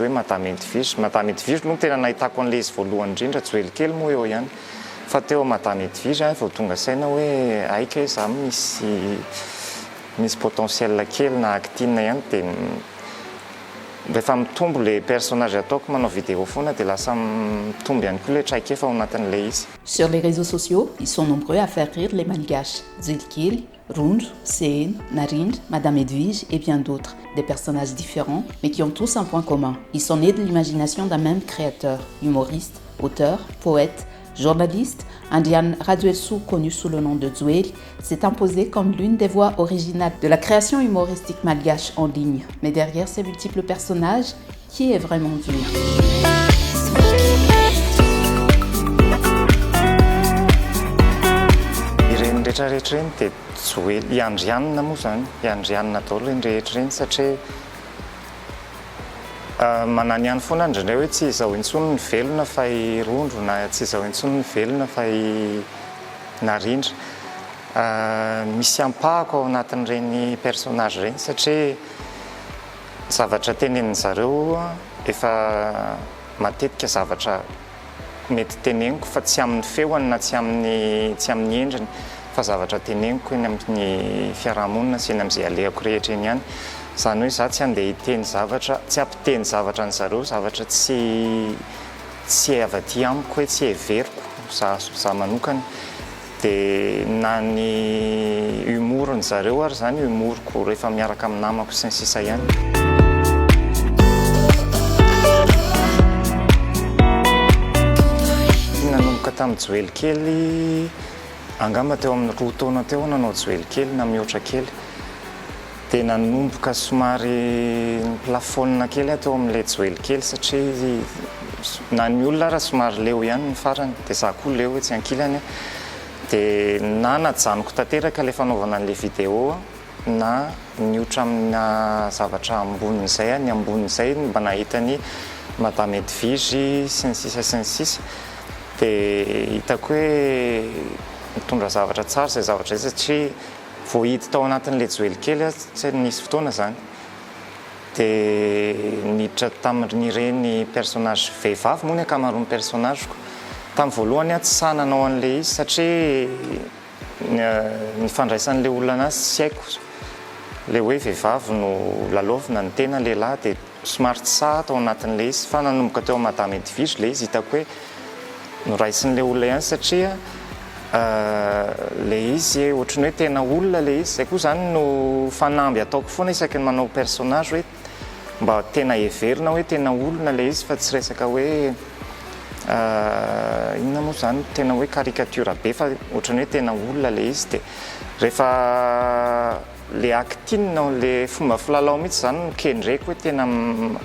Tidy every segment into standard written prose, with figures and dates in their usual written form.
izy hoe Madame Edwige. Madame Edwige aloha no tena nahitako an'ilay izy voalohany indrindra, Joely kely moa eo ihany. Fa teo Madame Edwige aho vao tonga saina hoe hay kay izaho misy misy potentiel kely na acting ihany dia rehefa mitombo ilay personnage ataoko manao vidéo foana dia lasa mitombo ihany koa ilay traikefa ao anatin'ilay izy. Sur les réseaux sociaux, ils sont nombreux à faire rire les Malgaches. Joely kely, Rondro, Seheno, Narindra, Madame Edwige et bien d'autres. Des personnages différents, mais qui ont tous un point commun. Ils sont nés de l'imagination d'un même créateur, humoriste, auteur, poète, journaliste, Andrianina Rajoelisoa, connu sous le nom de Joely, s'est imposé comme l'une des voix originales de la création humoristique malgache en ligne. Mais derrière ces multiples personnages, qui est vraiment Joely? Ireny rehetrarehetra ireny dia Joely, i Andrianina moa izany, i Andrianina daholo ireny rehetra ireny satria manany ihany foana indraindray hoe tsy izaho intsony no velona fa i Rondro na tsy izaho intsony no velona fa i Narindra. Misy ampahako ao anatin'ireny personnage ireny satria zavatra tenenin-dry zareo efa matetika zavatra mety teneniko fa tsy amin'ny feony na tsy amin'ny tsy amin'ny endriny fa zavatra teneniko eny amin'ny fiarahamonina sy eny amin'izay alehako rehetra eny ihany. Izany hoe izaho tsy handeha hiteny zavatra, tsy hampiteny zavatra an'zareo zavatra tsy tsy avy aty amiko hoe tsy heveriko za za manokana. Dia na ny humour-ny zareo ary izany humour-ko rehefa miaraka amin'ny namako sy ny sisa ihany. Nanomboka tamin'ny Joely kely, angamba teo amin'ny 2 taona teo aho nanao Joely kely na mihoatra kely. Dia nanomboka somary ni-plafonne kely aho teo amin'ilay Joely kely satria na ny olona ara somary leo ihany ny farany dia za koa leo etsy ankilany dia na najanoko tanteraka ilay fanaovana an'ilay vidéo na niotra amina zavatra ambonin'izay aho, ny ambonin'izay no mba nahita an'i Madame Edwige sy ny sisa sy ny sisa dia hitako hoe mitondra zavatra tsara izay zavatra izay satria Voahidy tao anatin'ilay joely kely aho, tsy nisy fotoana izany, dia niditra tamin'ireny personnage vehivavy moa ny ankamaroan'ny personnage-ko. Tamin'ny voalohany aho tsy sahy nanao an'ilay izy satria ny fandraisan'ilay olona anazy tsy haiko, ilay hoe vehivavy no lalaovina, ny tena lehilahy dia Somary tsy sahy tao anatin'ilay izy fa nanomboka teo Madame Edwige ilay izy hitako hoe noraisin'ilay olona ihany satria ilay izy ohatran'ny hoe tena olona ilay izy. Izay koa izany no fanamby ataoko foana isaky ny manao personnage hoe mba tena heverina hoe tena olona ilay izy fa tsy resaka hoe inona moa izany tena hoe caricature be fa ohatran'ny hoe tena olona ilay izy dia rehefa Le acting le fomba filalao mihitsy zany no kendreko hoe tena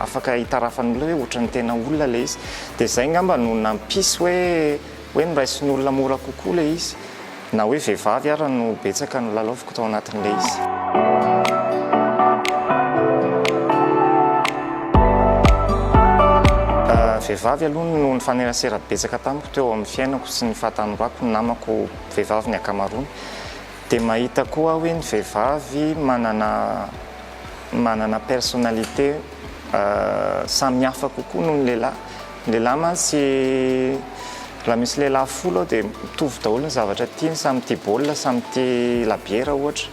afaka hitarafan'olona hoe ohatran'ny tena olona le izy. De zay ngamba no nampisy hoe hoe noraisin'olona mora kokoa le izy. Na hoe vehivavy ara no betsaka nolalaoviko tao anatin'le izy. Vehivavy aloha no nifanerasera betsaka tamiko teo amin'ny fiainako sy ny fahatanorako, ny namako vehivavy ny ankamaroany. Dia mahita koa aho hoe ny vehivavy manana manana personnalité samy hafa kokoa noho ny lehilahy. Ny lehilahy mantsy raha misy lehilahy folo ao dia mitovy daholo ny zavatra tiany, samy tia baolina, samy tia labiera ohatra.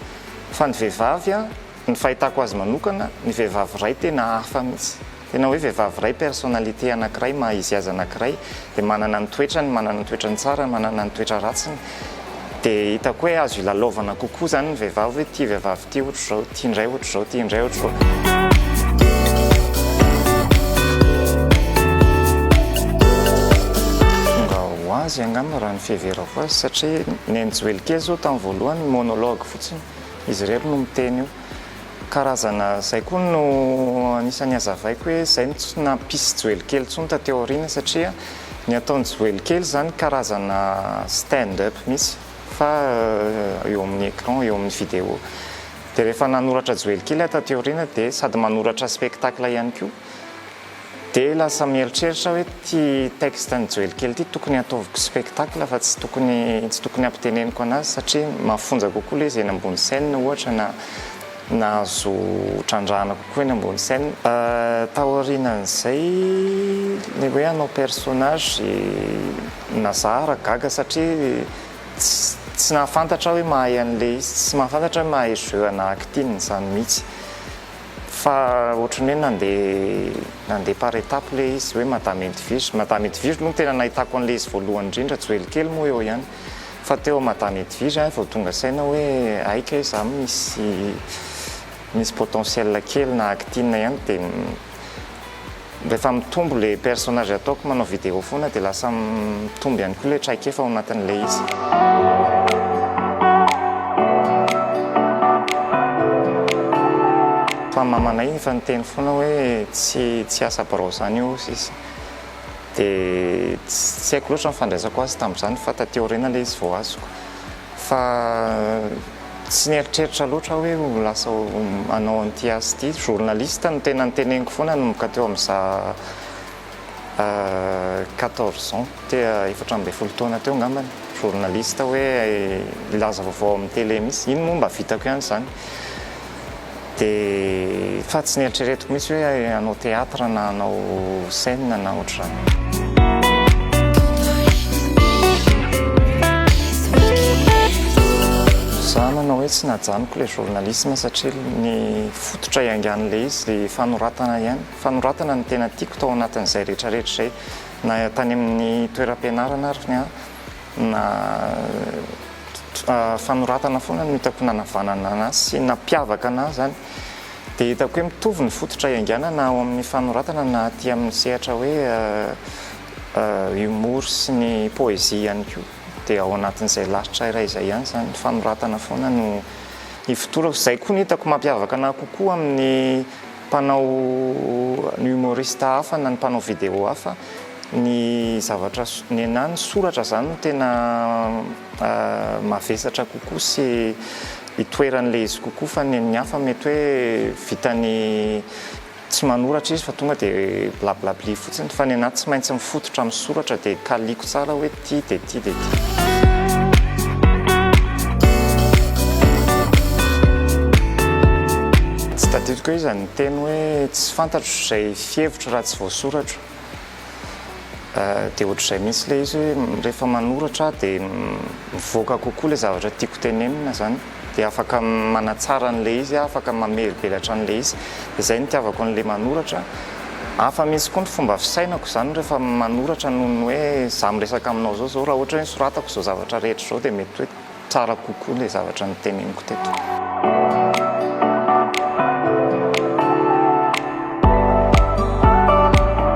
Fa ny vehivavy an, ny fahitako azy manokana, ny vehivavy iray tena hafa mihitsy. Tena hoe vehivavy iray personnalité anankiray, maha izy azy anankiray, dia manana ny toetrany, manana ny toetrany tsara, manana ny toetra ratsiny. Dia hitako hoe azo ilalaovana kokoa izany ny vehivavy hoe ity vehivavy ity ohatr'izao, ity indray ohatr'izao, ity indray ohatr'izao. Tonga ho azy angamba raha ny fiheverako azy satria ny an'i Joely kely izao tamin'ny voalohany monologue fotsiny, izy irery no miteny eo. Karazana zay koa no anisan'ny hazavaiko hoe zay no tsy nampisy Joely kely intsony taty aoriana satria ny ataon'i Joely kely zany karazana stand up mihitsy fa eo amin'ny écran, eo amin'ny vidéo. Dia rehefa nanoratra Joely kely aho taty aoriana dia sady manoratra spectacle ihany koa Dia lasa mieritreritra hoe ity texte an'i Joely kely ity tokony hataoviko spectacle fa tsy tokony tsy tokony hampiteneniko anazy satria mafonja kokoa ilay izy eny ambony scène ohatra na na azo trandrahana kokoa eny ambony scène. Taorianan'izay le hoe hanao personnage na za ara gaga satria tsy nahafantatra aho hoe mahay an'le izy, tsy mahafantatra hoe mahay jeu ana acting izany mihitsy. Fa ohatran'ny hoe nandeha nandeha par étape le izy hoe Madame Edwige, Madame Edwige aloha no tena nahitako an'le izy voalohany indrindra, Joely kely moa eo ihany. Fa teo Madame Edwige aho vao tonga saina hoe hay kay za misy misy potentiel kely na acting ihany dia rehefa mitombo le personnage ataoko manao vidéo foana dia lasa mitombo ihany koa le traikefa ao anatin'ilay izy. Fa mamanay efa niteny foana hoe tsy tsy asa birao izany io sisa. Dia tsy haiko loatra ny fandraisako azy tamin'izany fa taty aoriana ilay izy vao azoko. Fa tsy nieritreritra loatra aho hoe ho lasa hanao an'ity asa ity. Journaliste no tena noteneniko foana nanomboka teo amin'ny za 14 ans, teo 14 taona teo angambany. Journaliste hoe hilaza vaovao amin'ny télé mihitsy. Iny moa mba vitako ihany izany. Dia fa tsy neritreretiko mihitsy hoe hanao théâtre na hanao scène na ohatr'izany. Za manao hoe tsy najanoko ilay journalisme satria ny fototra iaingan'ilay izy ilay fanoratana ihany. Fanoratana no tena tiako tao anatin'izay rehetrarehetra izay. Na tany amin'ny toeram-pianarana ary ny ahy na fanoratana foana no hitako nanavanana anahy sy nampiavaka anahy izany. Dia hitako hoe mitovy ny fototra iainganana ao amin'ny fanoratana na aty amin'ny sehatra hoe humour sy ny poésie ihany koa. Dia ao anatin'izay lasitra iray izay ihany izany, ny fanoratana foana no ifotorako. Izay koa no hitako mampiavaka anahy kokoa amin'ny mpanao ny humoriste hafa na ny mpanao vidéo hafa. Ny zavatra, ny anahy ny soratra izany no tena mavesatra kokoa sy itoeran'ilay izy kokoa fa ny an'ny hafa mety hoe vitany tsy manoratra izy fa tonga dia blablabli fotsiny fa ny anahy tsy maintsy mifototra amin'ny soratra dia kaliko tsara hoe ity dia ity dia ity. Tsy tadidiko hoe iza niteny hoe tsy fantatro izay fihevitro raha tsy voasoratro. Dia ohatr'izay mihitsy ilay izy hoe rehefa manoratra aho dia mivoaka kokoa ilay zavatra tiako tenenina izany. Dia afaka manatsara an'ilay izy aho, afaka mamelibelatra an'ilay izy. Dia izay no itiavako an'ilay manoratra. Hafa mihitsy koa ny fomba fisainako izany rehefa manoratra noho ny hoe izaho miresaka aminao izao izao. Raha ohatra hoe soratako izao zavatra rehetra izao dia mety hoe tsara kokoa ilay zavatra noteneniko teto.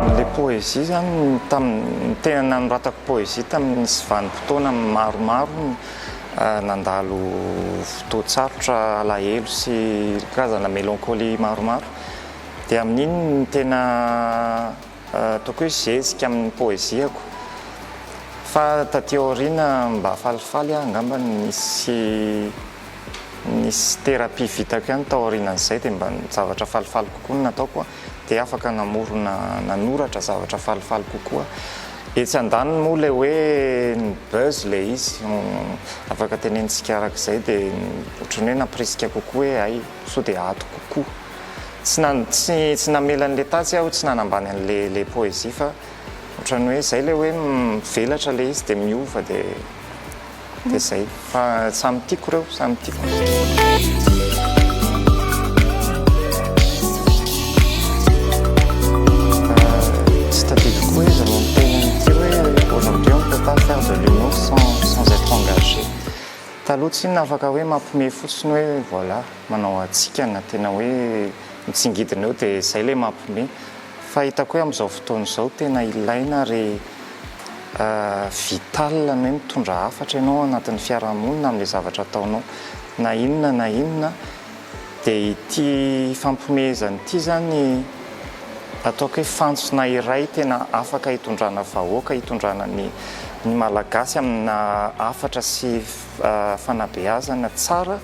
Ilay poésie izany tamin'ny tena nanoratako poésie tamin'ny nisy vanim-potoana maromaro nandalo fotoan-tsarotra, alahelo sy karazana mélancolie maromaro. Dia amin'iny no tena Ataoko hoe zezika amin'ny poeziako. Fa taty aoriana mba falifaly aho angamba nisy nisy thérapie vitako ihany tao aorianan'izay dia mba zavatra falifaly kokoa no nataoko dia afaka namorona nanoratra zavatra falifaly kokoa. Etsy andaniny moa ilay hoe ny buzz ilay izy afaka tenenintsika arak'izay dia ohatran'ny hoe nampirisika kokoa hoe hay sao dia ato kokoa. Tsy nan tsy tsy namela an'le tatsy aho, tsy nanambany an'le le poésie fa ohatran'ny hoe zay le hoe mivelatra le izy de miova de de zay fa samy tiako ireo, samy tiako. Tsy tadidiko hoe iza no niteny an'ity hoe aujourd'hui on ne peut pas faire de l'humour sans sans être engagé. Taloha tsinona afaka hoe mampiomehy fotsiny hoe voilà. Manao hatsikana tena hoe mitsingidina eo dia izay ilay mampime. Fa hitako hoe amin'izao fotoana izao tena ilaina ary vital ny hoe mitondra hafatra ianao ao anatin'ny fiarahamonina amin'ilay zavatra ataonao. Na inona na inona dia ity fampimehezana ity izany ataoko hoe fantsona iray tena afaka hitondrana vahoaka, hitondrana ny ny Malagasy amina hafatra sy fanabeazana tsara.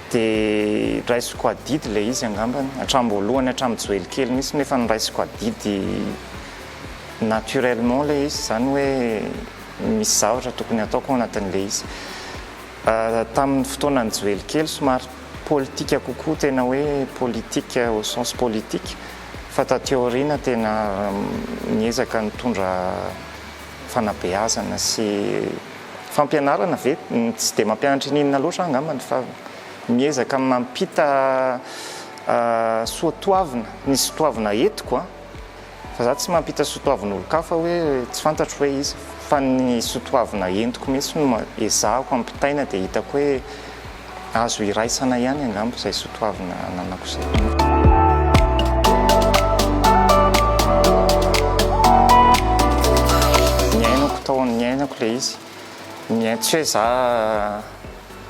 Dia raisiko adidy ilay izy angambany, hatramin'ny voalohany hatramin'ny joely kely mihitsy nefa noraisiko adidy naturellement ilay izy, izany hoe misy zavatra tokony hataoko ao anatin'ilay izy. Tamin'ny fotoanan'ny joely kely somary politika kokoa, tena hoe politique au sens politique, Fa taty aoriana tena niezaka nitondra fanabeazana sy fampianarana ve? Tsy dia mampianatra inianina loatra aho angambany fa miezaka mampita soatoavina, ny soatoavina entiko an! Fa za tsy mampita soatoavin'olon-kafa hoe tsy fantatro hoe iza fa ny soatoavina entiko mihitsy no ezahako ampitaina dia hitako hoe azo iraisana ihany angamba izay soatoavina ananako izay. Niainako tao niainako ilay izy, niain- tsy hoe za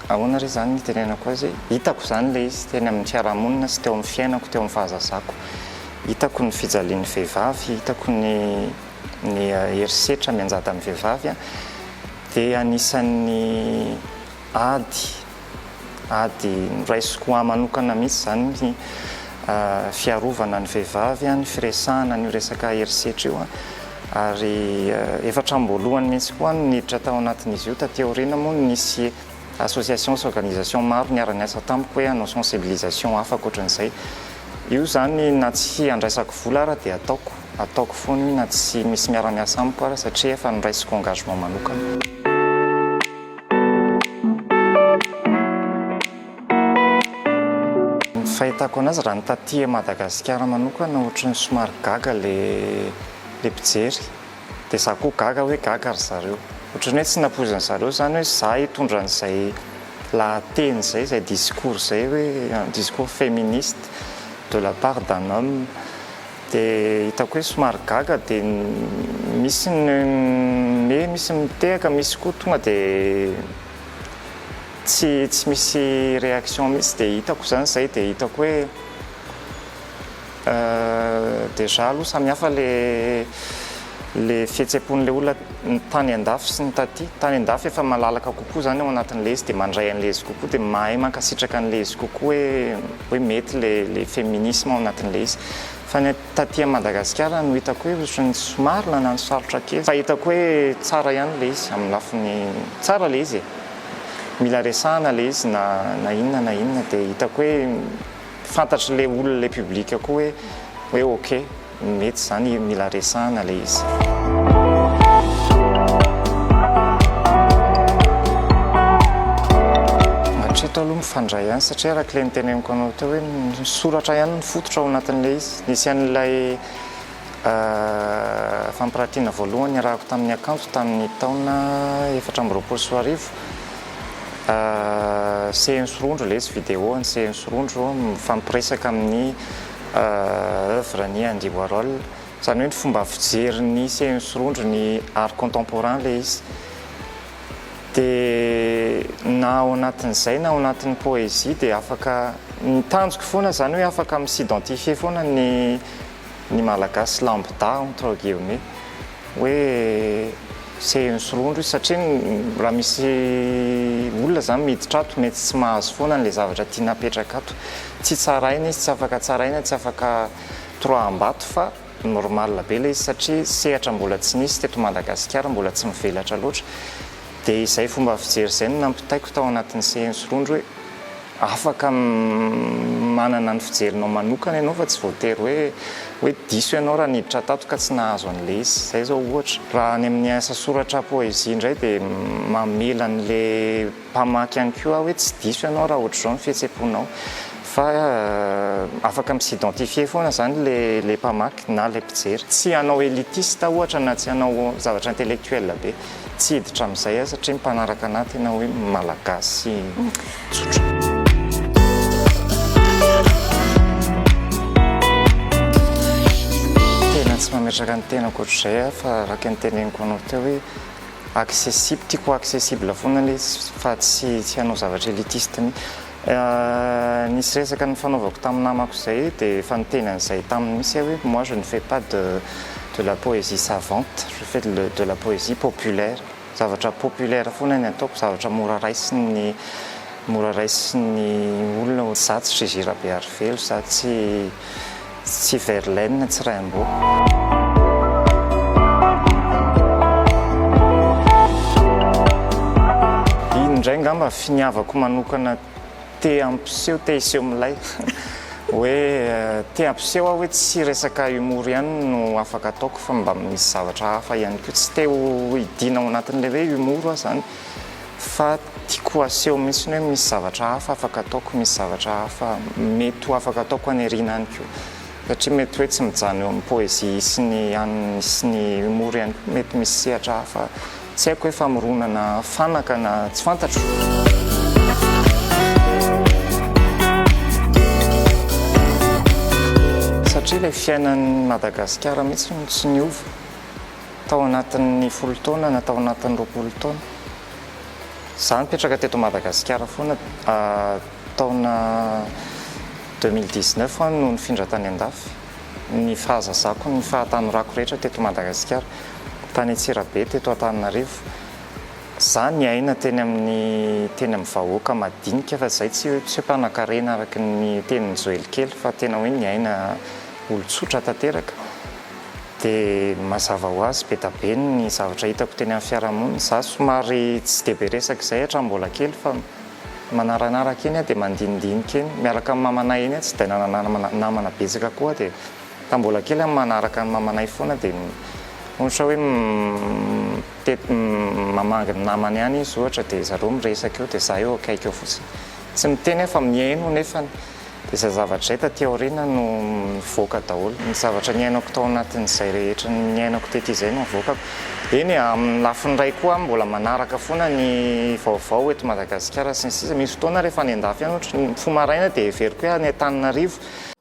ahoana re izany ny itenenako azy e, hitako izany ilay izy teny amin'ny fiarahamonina sy teo amin'ny fiainako, teo amin'ny fahazazako. Hitako ny fijalian'ny vehivavy, hitako ny ny herisetra mianjady amin'ny vehivavy dia anisan'ny ady ady noraisiko ho ahy manokana mihitsy izany ny fiarovana ny vehivavy, ny firesahana an'io resaka herisetra io ary efa hatramin'ny voalohany mihitsy koa aho no niditra tao anatin'izy io, taty aoriana moa nisy association sy organisation maro niara-niasa tamiko hoe hanao sensibilisation hafa ankoatran'izay. Io izany na tsy andraisako vola ara dia ataoko, ataoko foana io na tsy misy miara-miasa amiko ara satria efa noraisiko engagement manokana. Ny fahitako anazy raha ny taty Madagasikara manokana ohatran'ny somary gaga le le mpijery dia za koa gaga hoe gaga ry zareo. Ohatran'ny hoe tsy nampoizin'ny zareo izany hoe za hitondra an'izay lahateny izay, izay discours izay hoe un discours féministe de la part d'un homme. Dia hitako hoe somary gaga dia misy ny mihomehy, misy ny mitehaka, misy koa tonga dia tsy tsy misy réaction mihitsy dia hitako izany izay dia hitako hoe déjà aloha samy hafa le le fihetsem-pon'ilay olona ny tany an-dafy sy ny taty. Tany an-dafy efa malalaka kokoa izany ao anatin'ilay izy dia mandray an'ilay izy kokoa dia mahay mankasitraka an'ilay izy kokoa hoe hoe mety le le féminisme ao anatin'ilay izy. Fa ny taty Madagasikara no hitako hoe ohatran'ny somary nanano sarotra kely. Fa hitako hoe tsara ihany ilay izy amin'ny lafiny tsara ilay izy e. Mila resahana ilay izy na na inona na inona dia hitako hoe fantatr'ilay olona ilay public koa hoe hoe ok mety izany mila resahana ilay izy. Hatreto aloha mifandray ihany satria araka ilay noteneniko anao teo hoe ny soratra ihany no fototra ao anatin'ilay izy. Nisy an'ilay fampiratiana voalohany niarahako tamin'ny akanjo tamin'ny taona 2024. Seheno sy Rondro ilay izy, vidéo an'i Seheno sy Rondro mifampiresaka amin'ny œuvre ny Andy Warhol. Izany hoe ny fomba fijerin'ny Seheno sy Rondro ny art contemporain ilay izy. Dia na ao anatin'izay na ao anatin'ny poésie dia afaka, ny tanjoko foana izany hoe afaka mi-s'identifier foana ny ny Malagasy lambda entre guillemets hoe seheno sy rondro izy satria raha misy olona zany miditra ato mety tsy mahazo foana an'ilay zavatra tiana apetraka ato. Tsy tsaraina izy, tsy afaka tsaraina, tsy afaka toroaham-bato fa normal be ilay izy satria sehatra mbola tsy nisy teto Madagasikara, mbola tsy mivelatra loatra. Dia izay fomba fijery izay no nampitaiko tao anatin'ny seheno sy rondro hoe Afaka manana ny fijerinao manokana ianao fa tsy voatery hoe hoe diso ianao raha niditra tato ka tsy nahazo an'ilay izy. Izay izao ohatra. Raha any amin'ny asa soratra poésie indray dia mamela an'ilay mpamaky ihany koa aho hoe tsy diso ianao raha ohatr'izao ny fihetsem-ponao. Fa afaka mi-s'identifier foana izany ilay ilay mpamaky na ilay mpijery. Tsy hanao élitiste ohatra na tsy hanao zavatra intellectuel be. Tsy hiditra amin'izay aho satria ny mpanaraka anah tena hoe malagasy tsotra. Tena tsy mametraka ny tenako ohatr'izay aho fa araka ny teneniko anao teo hoe accessible, tiako ho accessible foana ilay izy fa tsy tsy hanao zavatra élitiste mihitsy. Nisy resaka nifanaovako tamin'ny namako izay dia efa niteny an'izay taminy mihitsy aho hoe moi je ne fais pas de de la poésie savante, je fais de de la poésie populaire. Zavatra populaire foana ny ataoko, zavatra mora raisin'ny mora raisin'ny olona. Za tsy Gégé Rabearivelo, za tsy tsy Verlaine, tsy Rimbaud. Iny indray angamba finiavako manokana te hampiseho, te hiseho milay. Hoe te hampiseho aho hoe tsy resaka humour ihany no afaka ataoko fa mba misy zavatra hafa ihany koa. Tsy te ho hidina ao anatin'ilay hoe humour aho izany fa tiako aseho mihitsy hoe misy zavatra hafa afaka ataoko, misy zavatra hafa mety ho afaka ataoko any aoriana any koa. Satria mety hoe tsy mijanona eo amin'ny poésie sy ny any sy ny humour ihany koa, mety misy sehatra hafa tsy haiko hoe famoronana fanaka na tsy fantatro. Satria ilay fiainan'i Madagasikara mihitsy no tsy niova tao anatin'ny 10 taona na tao anatin'ny 20 taona. Izaho nipetraka teto Madagasikara foana taona 2019 aho no nifindra tany an-dafy. Ny fahazazako, ny fahatanorako rehetra teto Madagasikara, tany Antsirabe, teto Antananarivo. Za niaina teny amin'ny teny amin'ny vahoaka madinika fa zay tsy tsy hoe mpanankarena araka ny tenin'i Joely kely fa tena hoe niaina olon-tsotra tanteraka. Dia mazava ho azy be da be ny zavatra hitako teny amin'ny fiarahamonina. Za somary tsy dia be resaka izay hatramin'ny mbola kely fa manaranaraka eny aho dia mandinidinika eny. Miaraka amin'ny mamanay eny aho, tsy dia nanana namana betsaka koa aho dia tamin'ny mbola kely aho manaraka ny mamanay foana dia ohatra hoe mitety mamangy ny namany any izy ohatra dia zareo miresaka eo dia za eo akaiky eo fotsiny. Tsy miteny aho fa mihaino nefany. Dia izay zavatra izay taty aoriana no mivoaka daholo. Ny zavatra niainako tao anatin'izay rehetra niainako tety izay no avoakako. Eny e, amin'ny lafiny iray koa aho mbola manaraka foana ny vaovao eto Madagasikara sy ny sisa. Misy fotoana rehefa any an-dafy any ohatra, mifoha maraina dia heveriko hoe any Antananarivo.